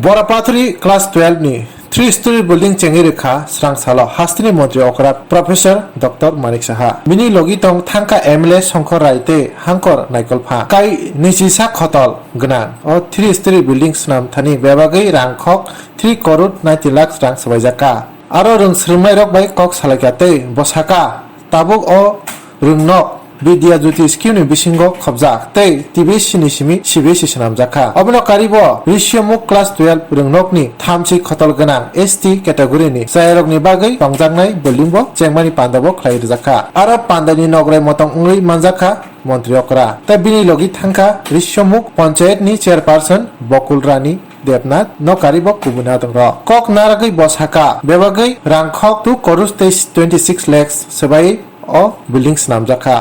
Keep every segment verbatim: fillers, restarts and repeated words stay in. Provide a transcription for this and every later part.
Borapathori class twelve ni three story building chengwi rwkha srang salo hasteni montri okra Professor Doctor Manik Saha. Bini logi tong thangkha M L A Songkhor Rai tei Hangkor Naikolpha. Kai nisi sak khotol gwnang o three story building swnam thani bebagwi rang khok three koror ninety lakh rang swbaijakha. Aro rwng swrwngnairok bai kok salaikha tei bwsakha tabuk o rwngnok Vidya Jyoti scheme ni bisingo khobjak tei T B S C ni simi C B S E swnamjakha. Obono karibo Risyamuk class twelve rwngnokni thamchi khotol gwnang S T category ni chayarokni bagwi tongjaknai building bo chengmani panda bo khlai rwjakha. Aro pandani nograi motong wngwi manjakha montri okra. Tei bini logi thangkha Risyamuk panchayat ni chairperson Bokul Rani Debnath no karibo kubui natongrok. Kok naragwi bo saka, bebagwi rang khok two crores tei twenty six lakhs swbai o building swnamjakha.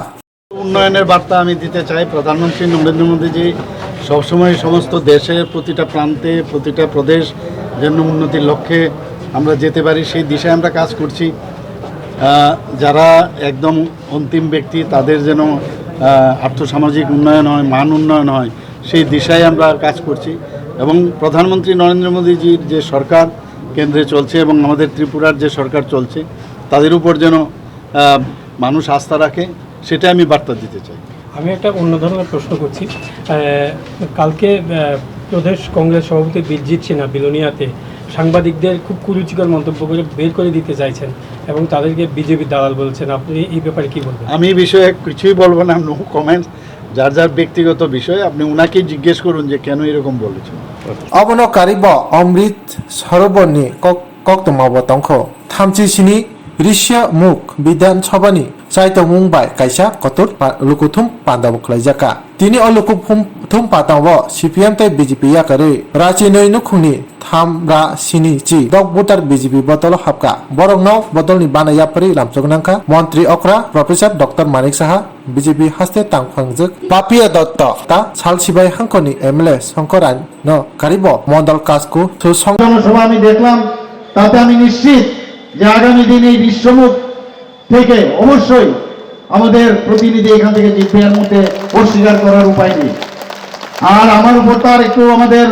উন্নয়নের বার্তা আমি দিতে চাই। প্রধানমন্ত্রী নরেন্দ্র মোদীজি সবসময় সমস্ত দেশের প্রতিটা প্রান্তে, প্রতিটা প্রদেশ যেন উন্নতির লক্ষ্যে আমরা যেতে পারি, সেই দিশায় আমরা কাজ করছি। আহ, যারা একদম অন্তিম ব্যক্তি, তাদের যেন, আহ, আর্থসামাজিক উন্নয়ন হয়, মান উন্নয়ন হয়, সেই দিশায় আমরা কাজ করছি। এবং প্রধানমন্ত্রী নরেন্দ্র মোদীজির যে সরকার কেন্দ্রে চলছে এবং আমাদের ত্রিপুরার যে সরকার চলছে, তাদের উপর যেন, আহ, মানুষ আস্থা রাখে, সেটা আমি বার্তা দিতে চাই। আমি একটা অন্য ধরনের প্রশ্ন করছি। আহ, কালকে, আহ, প্রদেশ কংগ্রেস সভাপতি বীরজিৎ সিনহা বিলোনিয়াতে সাংবাদিকদের খুব কুরুচিকর মন্তব্য করে বের করে দিতে চাইছেন এবং তাদেরকে বিজেপির দালাল বলছেন। আপনি এই ব্যাপারে কি বলবেন? আমি এই বিষয়ে কিছুই বলবো না, no comment। যার যার ব্যক্তিগত বিষয়, আপনি ওনাকেই জিজ্ঞেস করুন যে কেন এরকম বলেছেন। Obono karibo Amrit Saroborni kok koktwma bo tongkho. Thamchi sini Rishyamukh Bidhan Sabhani chaitongmung bai kaisa kotor pa-, lukuthum panda bo khlaijakha. Tini o lukuthum, thum patang bo C P M tei B J P yakarwi rachi noi nukhungni thamra sini chi dok voter B J P botolo hapkha. Borokno botolni bana yapharwi lamchok nangkha montri okra Professor Doctor Manik Saha, B J P haste tangphangjak Papiya Dutta ta salsibai hangkoni M L A Songkor Rai no karibo mondol kasku thusong. জনসভা আমি দেখলাম, তাতে আমি নিশ্চিত যে আগামী দিন এই বিশ্বমুখ থেকে অবশ্যই আমাদের প্রতিনিধি এখান থেকে জিতবে, এর মধ্যে অস্বীকার করার উপায় নেই। আর আমার উপর তো আর একটু আমাদের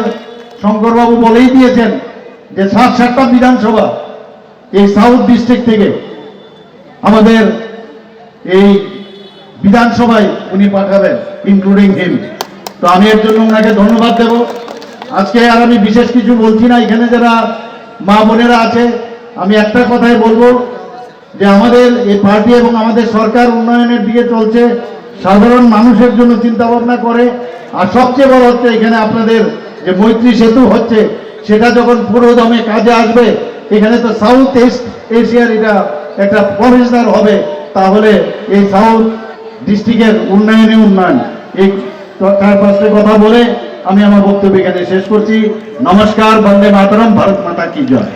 শঙ্করবাবু বলেই দিয়েছেন যে সাত সাতটা বিধানসভা এই সাউথ ডিস্ট্রিক্ট থেকে আমাদের এই বিধানসভায় উনি পাঠাবেন, ইনক্লুডিং হিম। তো আমি এর জন্য ওনাকে ধন্যবাদ দেব। আজকে আর আমি বিশেষ কিছু বলছি না, এখানে যারা মা বোনেরা আছে, আমি একটা কথাই বলবো যে আমাদের এই পার্টি এবং আমাদের সরকার উন্নয়নের দিকে চলছে, সাধারণ মানুষের জন্য চিন্তা ভাবনা করে। আর সবচেয়ে বড় হচ্ছে এখানে আপনাদের যে মৈত্রী সেতু হচ্ছে, সেটা যখন পুরো দমে কাজে আসবে, এখানে তো সাউথ ইস্ট এশিয়ার এটা একটা প্রফেশনাল হবে, তাহলে এই সাউথ ডিস্ট্রিক্টের উন্নয়নে উন্নয়ন। এই চার পাঁচটা কথা বলে আমি আমার বক্তব্য এখানে শেষ করছি। নমস্কার, বন্দে মাতরম, ভারত মাতা কি জয়।